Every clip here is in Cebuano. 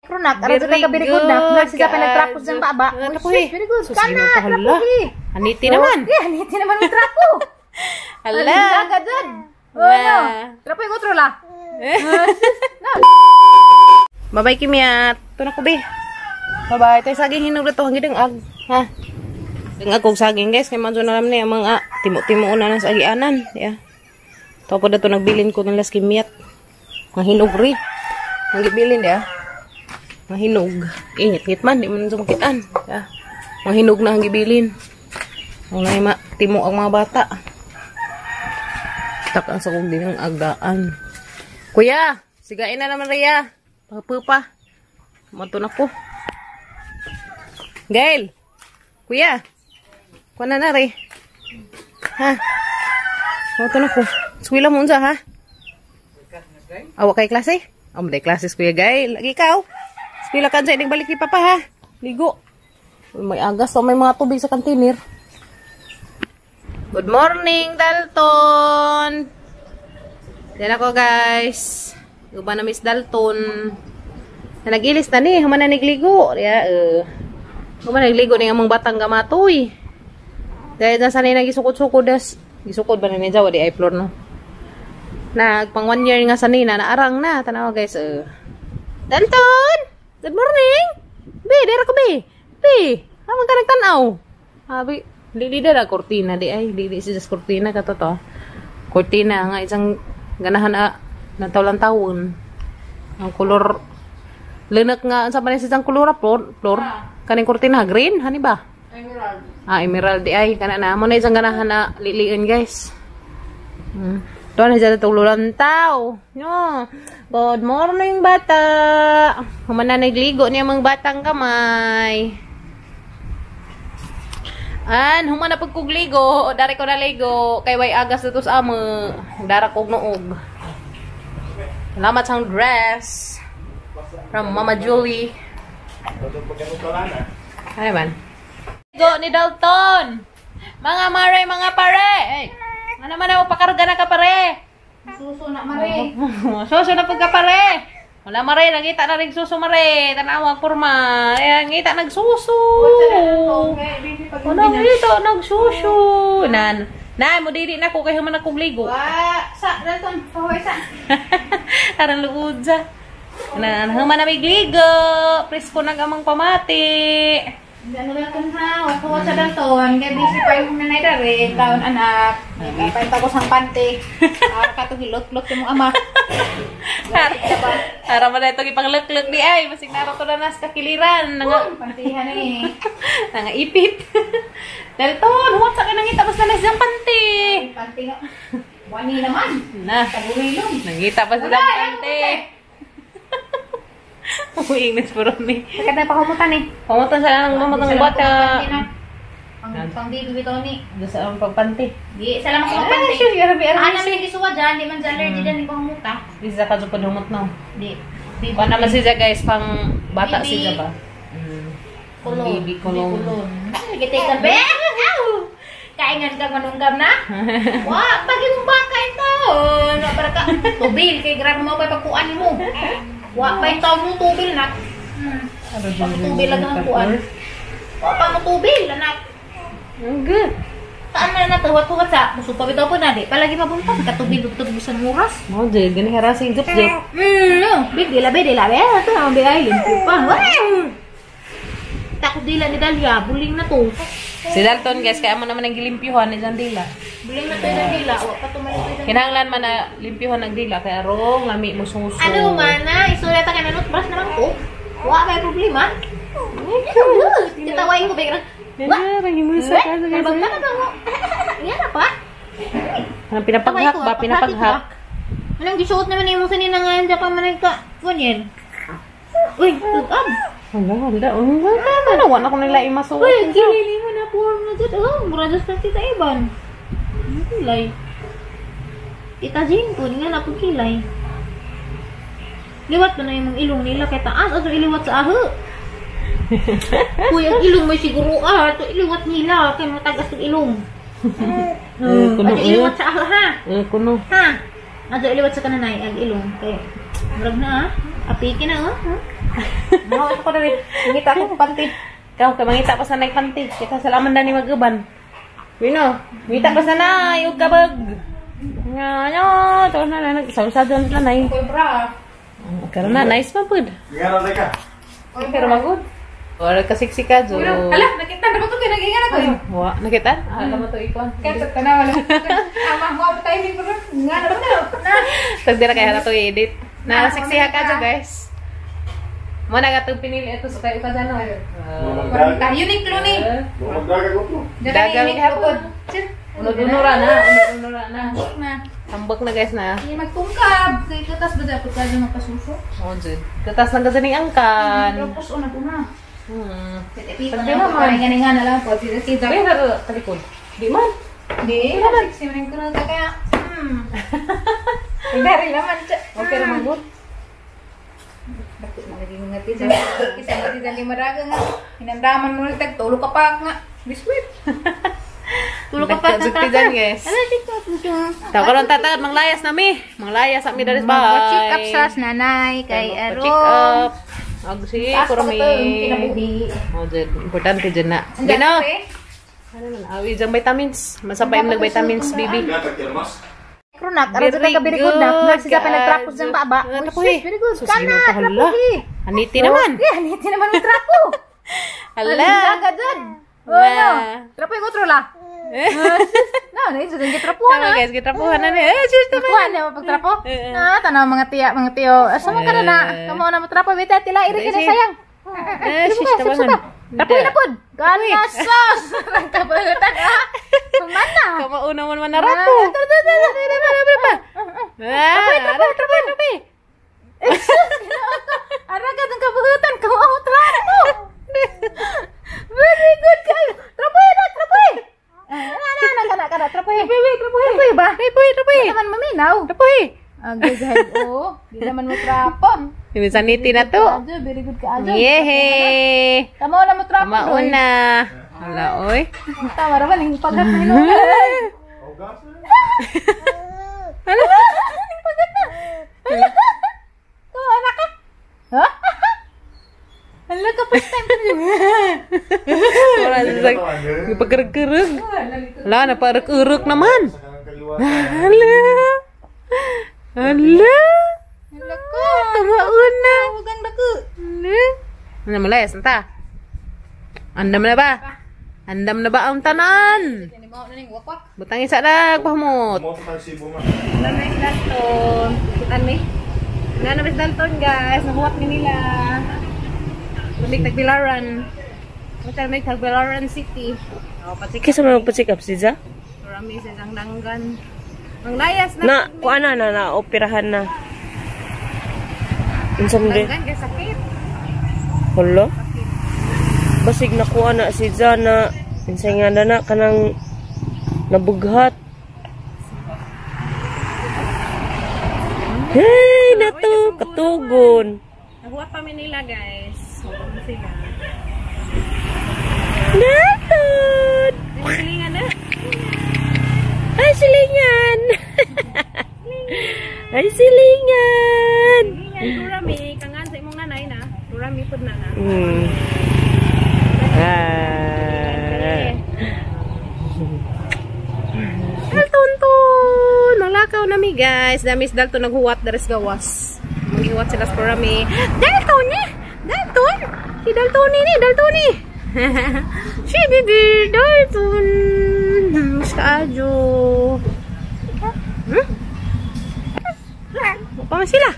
Prunak, aron sa ka very good na. Na siya pa nagtrapos ng baba. Ano Uy, sus, very good. Sus, Kana, ginoo ko, hala. trapo eh. Aniti naman. Yeah, aniti naman mo trapo. Hala. Hala. Jud. Oh, no. Trapo yung otro la. Bye-bye, Kimyat. Ito na ko, be. Bye-bye. Tayo saging hinog na to. Hanggang ag. Ha? Dangag kog saging, guys. Kaya manzo na lang niya mga timo-timo na na sa agianan. Yeah. Ito po na to nagbilin ko ng las Kimyat. Mga hinog ri. Ang gibilin ya. Mga hinog. Ingit-ngit man. Di man sumakitan. Yeah. Mga hinog na ang gibilin. Ang na timo ang mga bata. Tak ang sakog din ang agdaan. Kuya, sigain na naman Rhea. Papupa. Mato na ko. Gail. Kuya. Kuha na na re. Ha? Mato na ko. Eskwela mo unsa ha? Awa kay klase? Amo day klases, Kuya Gail. Lagi ikaw. Eskwela ka dyan, balik ni Papa ha. Ligo. Uy, may agas to, may mga tubig sa container. Good morning, Dalton! Diyan ako, guys. Uban na Miss Dalton. Na nag-ilis na ni, human na nagligo. Ya, human na nagligo ni among batang gamatoy. Dahil na sanay nagisukod-sukod das. Gisukod ba na ni Jawa di ay floor no? Nag pang 1 year nga sanay na naarang na. Tanawa, guys. Dalton! Good morning! Be, dera ko be. Be, amang ka nagtanaw. Abi, dili dara kortina di ay, dili siya sa kortina kato to. Kortina nga isang ganahan a na tawlan tawon. Ang kolor linak nga sa man isang kolor floor, floor. Kaning kortina green, hani ba? Emerald. Ah, emerald di ay kana na mo na isang ganahan na liliin, guys. Tuan na dyan tululan tao. No. Good morning, bata. Human na nagligo niya mga batang kamay. An, human na pagkugligo, dari ko naligo, kay way agas dito sa amo. Dara kog noog. Salamat sa dress from Mama Julie. Ano man? Ligo ni Dalton. Mga mare, mga pare. Ay, ano man ako pakarga na ka pare. Suso na mare. Suso na pagka pare. Wala mare, nangita na rin suso mare. Tanawa kurma. Ayan, ngita nagsuso. Wala ngita nagsuso. Nan, nan mo dili na ko kay human akong ligo. Wa, sa Dalton, pahuway sa. Aran luod sa. Nan, human na migligo. Presko nag amang pamati. Ano Dalton ha, wa sa Dalton, kay busy pa yung nanay dare, taon anak. Nagpapainta ko sang pante. Para ka to hilot-lot yung ama. Ara man na itong ipanglukluk di ay. Masig naro to na nas kakiliran. Nanga, Pantihan eh. nanga ipit. Dalton, huwag sa kanang tapos na nas yung panty. Pante nga. Wani naman. Na, Tagurilong. nangita pa sila pante. Uy, English puro ni. Sakit na pakumutan eh. Pamutan sa lang mga mga bata. Pang pang di bitaw ni. Doon sa ang pagpanti. Di salamat sa pagpanti. Sure, grabe Ana man gisuwa dyan, di man dyan di dyan ni pangumuta. Di sa kadyo pa dumot no. Di. Kuha naman siya guys, pang bata Baby. siya ba? Kulon. Baby kulon. Kulon. Gitay ka be. Kaingan ka manunggam na. Wa, pagi mong baka ito. Na para ka tubil kay grabe mo pa pagkuan nimo. Wa pa ito mo tubil na. Tubil lang ang kuan. Wa pa mo tubil anak. Good. Saan man na tuwat-tuwat sa musupa bitaw po na di palagi mabuntag katubil dugtog bisan oras. Mo di gani harasing jup jup. No, big di labi ato ang bi ay limpo pa. Takot dila ni Dalia, buling na to. Si Dalton guys, kaya mo naman ang gilimpyuhan ni Dila. Buling na to ni Dila, wa pa tumalito dyan. Kinahanglan man na limpyuhan ang dila kaya rong lami mo suso. Ano man na isulat ka na brush naman ko. Wa may problema. Kitaway ko ba? Wah, rangimusa ka sa Bang ka na ba? Yan na pa. Anong pinapaghak ba? Pinapaghak. Anong gisuot naman yung sanina nga dyan pa man ka. Ganyan. Uy, tugab. Wala, wala. Wala, wala ko nila imasuot. Uy, kilili mo na form na dyan. Oh, mura dyan sa Tita Ivan. Ano kilay? Tita Jean po, nga na po kilay. Liwat ba na yung ilong nila kay taas? Ato iliwat sa aho. Uy, ang ilong may siguro ah. Ito iliwat nila. Kaya matagas yung ilong. Kuno, Ato iliwat sa aho ha. Kuno. Ha? Ato iliwat sa kananay ang ilong. Kaya, murag na ah. Apiki na oh. Ako na rin. Ngita ako panty. Ikaw, kay mangita pa sa nay panty. Kita salaman na ni mag-uban. Bino, ngita pa sa nay, ug kabag. Nga, no, to na na, nag-sausad na nay. Koy bra. Karon na, nice man pud. Nga na ka. Pero magud. Wala ka siksika jo. Hala, nakita na ba to kay nag-ingan ako. Wa, nakita? Ah, mo to ikon. Kaya tanaw wala. Ama mo pa tayo bro. Nga na ba na? Tag dira kay to edit. Na siksiha ka jo, guys. Mo na gatong pinili ato sa kayo kada no. Parang Uniqlo ni. Magdaga ko to. Daga Uniqlo pod. Unod-unora na, unod-unora na. Na. Tambak na guys na. Hindi magtungkab. Kay katas ba dapat ka dyan magpasuso? Oh, jud. Katas lang kasi ning angkan. Tapos una una. Pag Pag di naman. Parang gani nga na lang po. Sila sila. Kaya na talikod. Di man. Di, siksi mo ko na kaya. Dari naman siya. Okay ra man gud. Bakit na lagi mga tisa? Isa nga tisa lima raga nga. Hinandaman mo ulit. Tulo ka pa nga. Biskuit. Tulo ka pa Nagkadzug ti dyan, guys. Ano dito? Taw karon tatagad manglayas na mi. Manglayas ami daris bay. Mag-check up sa nanay kay Aron. Check up. Og si Taas pa kurami. ito yung kinabuhi. Oh, jud. Importante jud na. Ang Bino. dami. Ano man awi jang vitamins. Masabay mo nag-vitamins, baby. Nga tagtermas. Krunak, aron sa ka very good na. Nagsiga pa nagtrapos ng baba. Ah, Uy, trapo, eh. sus, very good. Sus, Kana, ginoo ka, hala. trapo, eh. Aniti naman. Yeah, aniti naman mo trapo. Hala. Hala. Dyan. Oh, Wa. no. Trapo yung otro la. No, na ito din gitrapo Tama na. guys, gitrapuhan na ni. Eh, cheers naman. Kuha na mapagtrapo. Na, tanaw mga tiya, mga tiyo. Asa man ka na na? Kamo na mo trapo, bita tila iri ka na sayang. Eh, shish tabangan. Trapo na pod. Gana sos. Ang kabutan ah. Kumana. Kamauna man manarato. Ah, trapo, trapo, trapo. Ara ka ang kabutan, kamo ang trapo. Very good kayo. Trapo na, trapo. Ana ana ana kana kana trapo. Trapo trapo. Trapo ba? Trapo, trapo. Di naman maminaw. Trapo. Agay gay oh, di naman mo trapo. Saniti na to. Ajo, very good ka ajo. Yehey. Tama na mo trapo. Kamauna. Hala, oy. Tama ra man ning paghat na hinuon. Hugas. Hala. Ning paghat na. Hala. Ko anak ka. Ha? Hala ka first time ko na. Wala sa pagkarag-karag. Hala, naparag-urok naman. Sa kanang kaliwa. Hala. Hala. Hala ko. Kamauna. Huwag dako. Hala. Ano malayas na ta? Andam na ba? Andam na ba ang tanan? Kini mo na ning wakwak. Butang isa na, pahumot. Mo pa Cebu man. Wala na is Dalton. Kitan mi. Wala na is Dalton, guys. Nahuwat ni nila. Lumig Tagbilaran. Lumig Tagbilaran City. Oh, patik. Kisa man magpa-check up si Ja? Marami sa isang danggan. Ang layas na. Na, kuan na na, na operahan na. Unsa man di? Danggan kay sakit. Hala. Basig na kuan na si Ja na unsay nga na na kanang nabughat. Hey, nato katugon. Nahuwat pa mi nila, guys. Huwag sila. Naton. Silingan na. Ay, silingan. Ay, silingan. Silingan, Turami. Kangan sa imong nanay na. Turami pud na na. Ah. Dalton ton! Malakaw na mi guys. Damis Dalton naghuwat dares gawas. Maghiwat sila sa Turami. Dalton eh! Dalton! Si Dalton ni Dalton ni! Si Bibi Dalton! Mas kaadyo. Hmm? Pa man sila.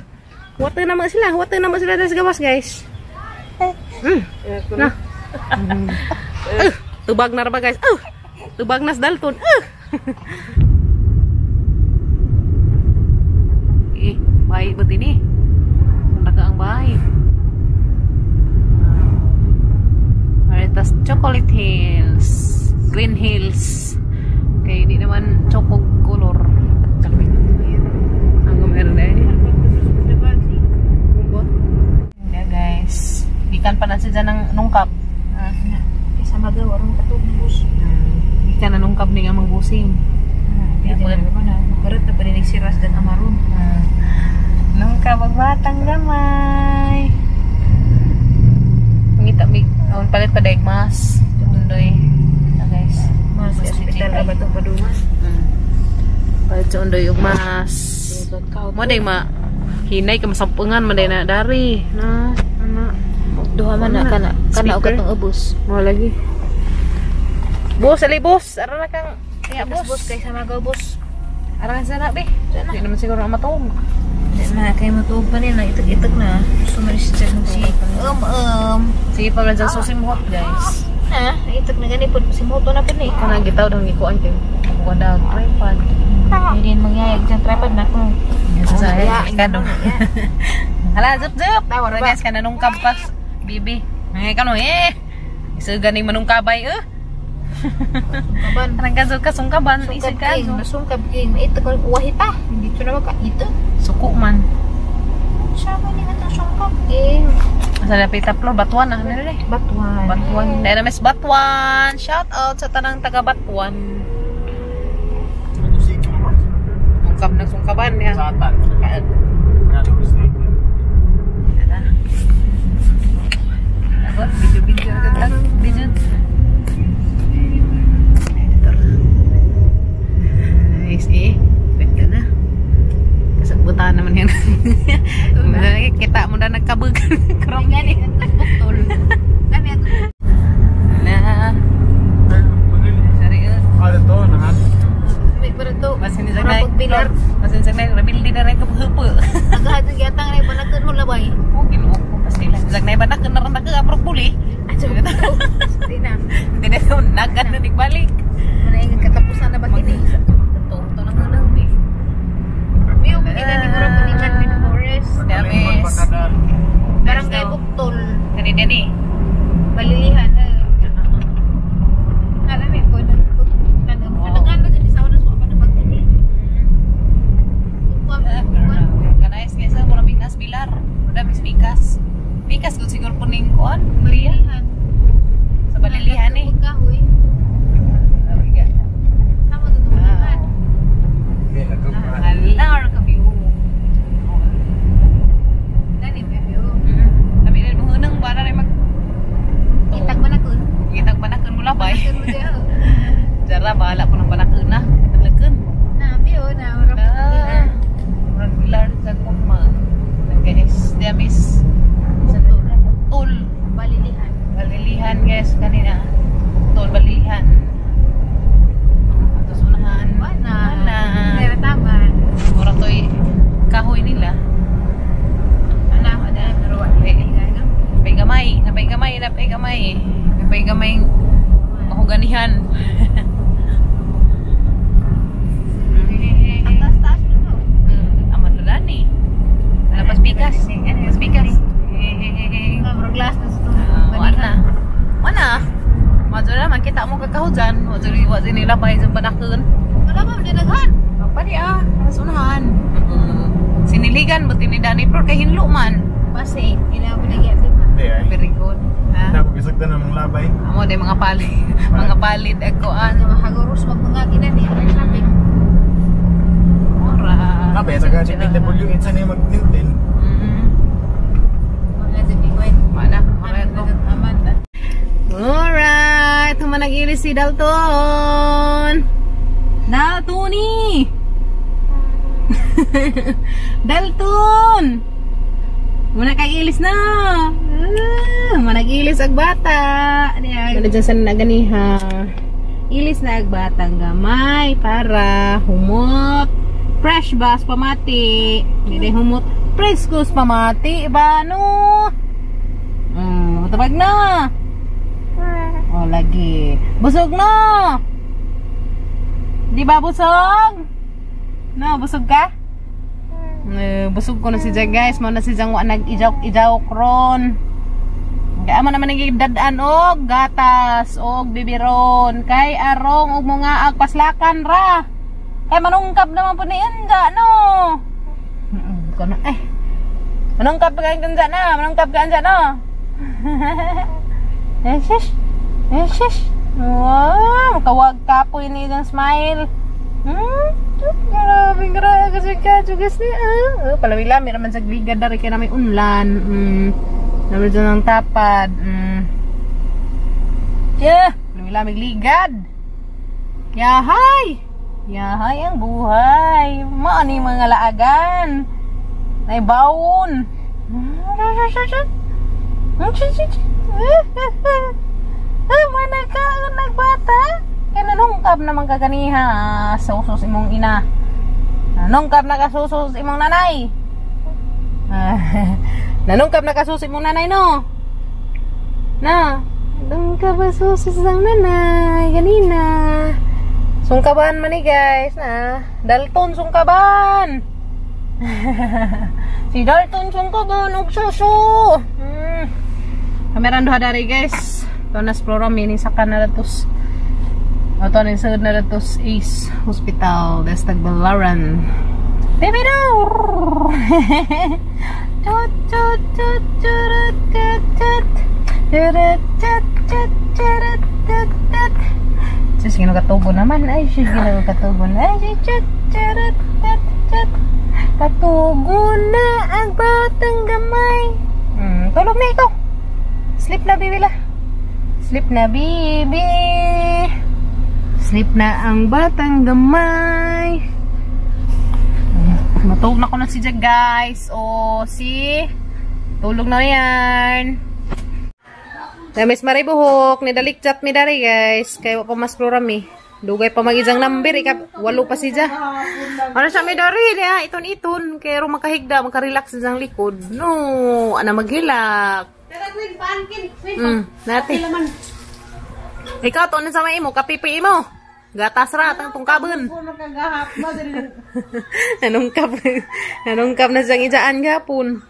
Huwat na naman sila. Huwat na naman sila dares gawas guys. Na. Tubag na ra ba guys? Tubag na sa Dalton. Eh, bahay ba din eh? Naka ang bahay. Maritas Chocolate Hills. Green Hills. Kaya hindi naman choco color. Ang meron na eh. Yeah, guys. Gikan pa na siya ng nungkap. Isa magawa ron katubos. Gikan na nungkap ni nga mangbusing. Hindi na na. Makarot na pa rin si Ras dan Amaron. Nungkap ang batang gamay. Ang palit pa daig mas. Undoy. Na guys. Mas Mas hospital GP. ra ba itong padungan? Palit sa Undoy og mas. Mo day ma hinay ka masampungan man day na dari. Na ana. Duha man na kana kana og Speaker. katong ubos. Mo lagi. Bos, ali bos. Ara na kang ya Bos bos. bos kay sa magaw bos. Ara ka sana be. Di naman siguro ang matuog. Di na kay matuog pa nila itak-itak na. Gusto mo rin siya si um. Sige pa lang susi mo guys. Na, itak na gani pud si moto na pud ni. Kana gitaw dong gikuan kay wala tripod. Hindi din mangyayag dyan tripod na ko. Sa ya, kano. Hala, zup zup. Tawar ba? Guys, kana nung kampas, bibi. Ngay kano eh. Isa ganing manungkabay eh. Kaban. Kanang kaso ka sungkaban, isa Sungkab ka. king, nasungkab king. Itak ko wahita. Hindi ko na maka ito. Suko man. Siya man ni atong sungkab king. Sa lapit taplo batuan ah, nila eh. Batuan. Batuan. Dahil na Miss Batuan. Shout out sa tanang taga Batuan. Sungkab ng sungkaban ya. Satan. Ako, video video agad video. Editor. Nice eh. Ganda na. Kasabutan naman yan. Kita mo na nagkabag. Karong Gani atong buktol. Gani atong Na. Sorry eh. Ano to? Nangat. may para to. Masin ni Murag Zagnay. pagpilar. Masin Zagnay. Rebuild na rin kabuhupo. Agahan ng yatang na ibanakan mo labay. Oh, ginoo ko pastila. Zagnay ba na? Kanaran na ka. Aprok puli. Ato. Di na. Hindi na ito. Nagan na nagbalik. Manay katapusan na ba kini? Ito. Ito na nga lang eh. Miyo kini ni murag kuningan min forest. Damis. Barangay Buktol. Kani dani. Balilihan. Alam eh, po, nagpanagan ba dyan sa oras ko pa na pagtili? Kanayas nga sa mura nas bilar. Mura mis bikas. Bikas gud siguro po ning kuan. Balilihan. Sa balilihan eh. Kahoy. Tama to balilihan. Hala, or ka view. Dani may view. Kami rin muhunang ba na rin mag Itag manakon. Kitag banakon mo labay. Manakon mo diyo. Jara bahala ko ng banakon na. Taglakan. Na view na murag Na. Murag bilar sa kuma. Guys, damis. Buktol. Tul. Balilihan. Balilihan guys kanina. Tul balilihan. Tapos unahan. Wala. Wala. Pero tama. Mura to'y kahoy nila. Ana ako na pero wala. Napay gamay, napay gamay, napay gamay. Napay gamay mahuganihan. Ang taas-taas mo no. Aman na ni. Lapas bikas. Lapas bikas. Murag glass na sa Wala. Wala. Madyo naman kita mo kakahujan. Wadyo wadyo nila pa sa banakon. Wala ba dinaghan? Papa di ah, masunahan. Siniligan mo tinida ni Flor kay hinlo man. Basi, inaabot na gyud. Hindi ay. Very good. Ha? Hindi ako gisagdan ng mga labay. Amo day mga palit, mga palit ako an. Ano mahagoros magbunga kina ni traffic. Ora. Labay, taga DPW, insa na yung mag-Newton. Mga dyan ni Gwen. Mana, ora to. Alright, humanag-ilis si Dalton. Daltoni! Dalton! Muna kay ilis na. Ah, manag-ilis ag bata. Ano dyan sa naganiha. Ilis na ag batang gamay para humot. Fresh bas pamati. Hindi humot. Preskos pamati. Iba no? Tabag na. Oh, lagi. Busog na. Di ba busog? No, busog ka? Eh, busog ko na si Jang guys. Mo na si Jang wa nag-ijaw-ijaw ron. Kaya mo naman nagidadaan og gatas og bibiron kay arong og mga agpaslakan ra. Kay manungkab naman po ni Enda no. Kono eh. Manungkab ka anja na, manungkab ka anja no. Eh, shush. Eh, shush. Wow, makawag ka po ini ng smile. Grabe, grabe kasi ka, jugas ni ah. Oh, palawila, meron man sa gligad dari kay na may unlan. Naman dyan ang tapad. Yeah, lamig ligad. Yahay! Yahay ang buhay. Mao ni mga laagan. Nay bawon. Mana ka nagbata? Kaya nanungkab naman ka ganiha sa usos imong ina. Nanungkab na ka susos imong nanay. Nanungkab na ka susos imong nanay, no? Na, nungkab ba susos ang nanay ganina? Sungkaban man ni, guys, na. Dalton sungkaban. Si Dalton sungkaban og suso. Kameran duha dari, guys. Ito na explore mi ni sa Canada tos. Ato ni sa na tos Ace Hospital des Tagbilaran. Baby do. Tut tut tut tut tut tut. Tut tut tut tut tut tut. Sus, ginukatugo naman. Ay, sus, ginukatugo na. Ay, tut tut tut tut. Katugo na ang batang gamay. Tulog na ikaw. Sleep na, baby la. Sleep na, baby. Sleep na ang batang gamay. Matulog na ko na si Jack, guys. O, si... Tulog na yan. Damis maray buhok. Nidalik chat mi dari, guys. Kaya pa mas mi. Dugay pa mag-isang number. Ika, walo pa si Ja. Ano siya mi dari? Niya, iton-iton. Kaya ro makahigda, makarelax sa likod. No, ana maghilak. Nati. Ikaw, to na sa may imo, kapipi imo. Gatas ra, tang tungkaban. Nanungkap. Nanungkap na siyang ijaan gapon.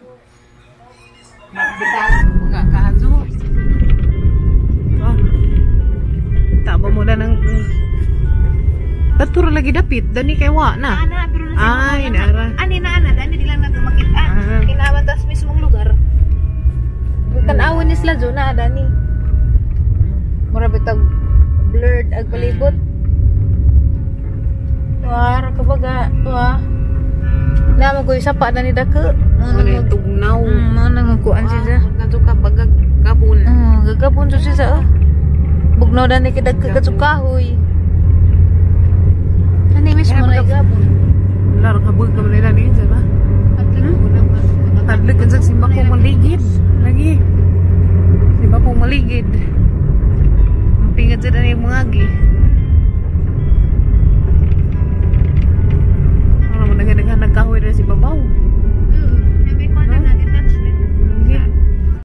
Kakahazo. Oh. Taba mo na ng... Taturo lagi dapit. Dani kay wa na. Ana, pero na Ay, nara. Ani na ana, dani di lang nato makita. Ah. Kinaman tas mismong lugar. Tan-awon ni sila na dani. Mura bitag blurred ag palibot. War kabaga, wa. Na mo ko isa pa na ni dako. Ano yung tugnaw? Mo nangukuan siya. Kadto ka bagag gabon. Gagapon jud siya. Oh. Bugnaw dani kay dako kahoy. Ani mismo na gapon. Laro ka bug ka man nila niya, ba? Tadlik ka sa simba ko maligid.